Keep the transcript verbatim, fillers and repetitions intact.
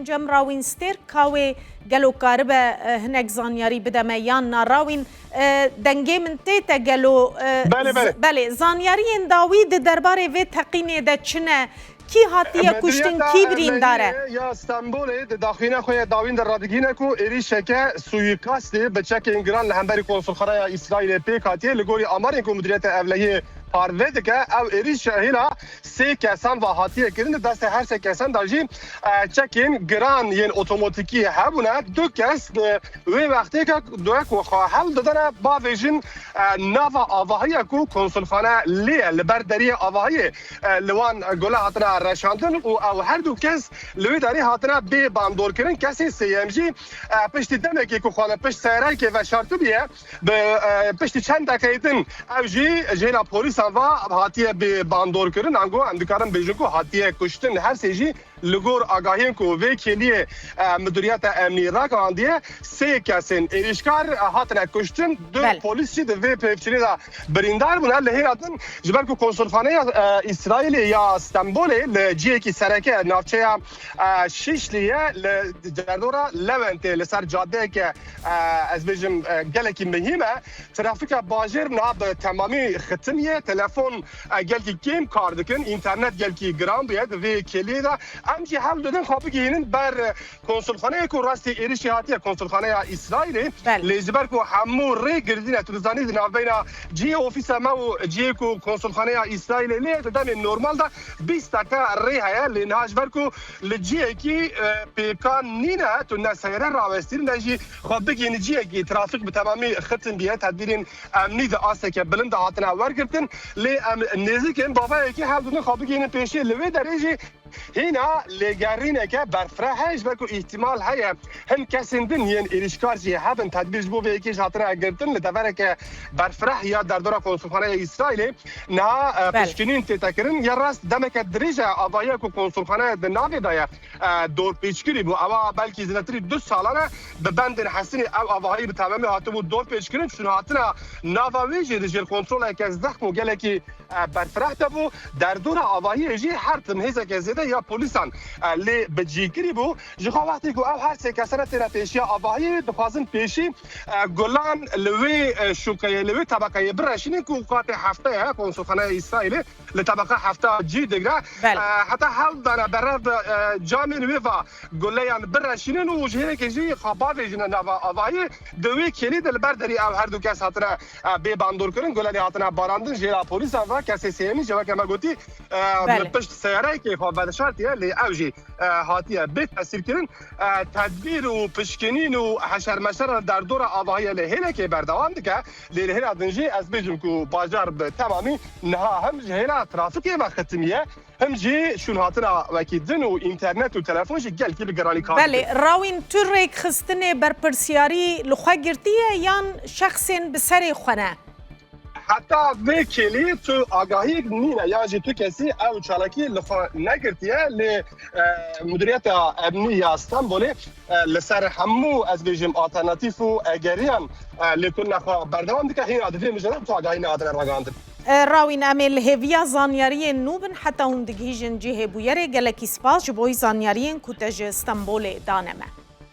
Cem Rawîn Stêr, ka wê gelo karibe, e, hinek zanyarî bide me yan na Rawîn? E, dengê min tê te gelo? E, Belê, belê. z-, belê, zanyariyên dawî di derbarê vê teqînê de çi ne? Kî hatiye kuştin, kî birîndar e? Medriyeta Emniyê ya Stenbolê di daxuyana xwe ya dawîn de radigihîne ku êrîşeke suîkastê bi çekên giran li hemberî konsulxaneya Îsraîlê pêk hatiye. Li gorî amarên ku Mudiriyeta Ewlehiyê parve dike, ew êrîş hêla sê kesan ve hatiye kirin. Di destê her sê kesan de jî, e, çekên giran yên otomatîkî hebûne. Du kes di wê wextê ke du ku xwe hewl didine bavêjin, e, nava avahiya ku konsulxane lê ye, li ber deriyê avahiyê, e, li wan gule hatine reşandin û ew her du kes li wê derê hatine bê bandorkirin. Kesê sêyem jî, e, piştî demekê ku xwe li pişt seyarekê veşartibiye, bi, e, piştî çend deqeyê din ew jî jêra polîsan ve hatiye bê bandorkirin. Ango em dikarin bêjin ku hatiye kuştin. Her sê jî li gor agahiyên ku vê kêliyê, e, Mudiriyeta Emnî ragihandiye, sê kesên êrîşkar, e, hatine kuştin, du Belê. polîs jî di vê pêvçûnê de birîndar bûne. Li hêla din, ji ber ku konsulxaneya, e, Îsraîlê ya Stenbolê li cihekî sereke navçeya, e, Şîşlî ye, li derdora Lewentê, li ser cadeyeke, e, ez bêjim, e, gelekî muhîm e. Trafîka bajêr niha bi temamî xitimiye. Telefon, e, gelkî kêm kar dikin. Înternet gelkî giran bûye di vê kêliyê de. Em jî hewl didin xwe bigihînin ber, e, konsulxaneyê ku rastî êrîşê hatiye, konsulxaneya Îsraîlê. Belê. Lê ji ber ku hemû rê girtîne, tu dizanî di navbeyna cihê ofîsa me û cihê ku konsulxaneya Îsraîlê lê ye, di demê normal de bîst deqe rê heye. Lê niha ji ber ku li cihekî, e, pêkan nîne, tu ne seyre rawestî ne jî xwe bigihînî cihekî, trafîk bi temamî xitim bûye, tedbîrên emnî di asteke bilind de hatine wergirtin. Lê em nêzîkên bavayekî hewl didin xwe bigihînin pêşiyê. Li wê derê jî hîna lêgerîneke berfireh heye, ji ber ku îhtimal heye hin kesên din yên êrîşkar jî hebin. Tedbîr ji bo vê yekê jî hatine girtin. Li devereke berfireh ya derdora konsulxaneya Îsraîlê niha, e, Belê. pişkinîn tête kirin. Ya rast demeke dirêj e avahiya ku konsulxane di navê de ye, e, dorpêçkirî bû. Ewa belkî zêdetirî du salan e bi bendên Hesinê ew avahî bi temamî hatibû dorpêçkirin. Şûnhatina nava wê jî di jêr kontroleke zexm û gelekî, e, berfireh de bû. Derdora avahiyê jî her tim hêzeke zêde ya polîsan, e, lê bi cî kirî bû. Ji xwe wextê ku ew her sê kesane têne pêşiya avahiyê, dixwazin pêşî, e, gulan li wê, e, şûkeyê, li wê tebeqeyê bireşînin ku qatê hefte ye, konsulxaneya Îsraîlê li tebeqa hefta cî digre. Belê. E, heta hewl dane berev, e, camên wê va guleyan bireşînin û ji hêlekê jî xwe bavêjine nava avahiyê. Di wê kêlî de li ber derî ew her du kes hatine, e, bê bandorkirin, gulenê hatine barandin. Jêra polîsan ve kesê sêyemîn jî weke me gotî, e, Belê. li pişt seyarekê xwe veşartiye, lê ew jî, e, hatiye bê tesîrkirin. E, tedbîr û pişkinîn û heşermeşer li derdora avahiyê li hêlekê berdewam dike. Lê li hêla din jî ez bêjim ku bajar bi temamî niha hem ji hêla trafîkê ve xitimiye, hem jî şûnhatina wekî din û înternet û telefon jî gelkî bi giranî kar Belê, dikin. Rawîn, tu rêkxistinê berpirsiyarî li xwe girtiye yan şexsên bi serê xwe ne? Heta vê kêlî tu agahiyek nîne yan jî tu kesî ew çalakî li xwe negirtiye, lê, e, Mudiriyeta Emnî ya Stenbolê, e, li ser hemû, ez bêjim, alternatîf û egeriyan, e, lêkolîna xwe berdewam dike. Hîna di vê mijara tu agahî nehatine ragihandin. E, Rawîn, em ê li hêviya zanyariyên nû bin heta hûn digihîjin cihê bûyerê. Gelekî spas ji bo zanyariyên ku te ji Stenbolê dane me.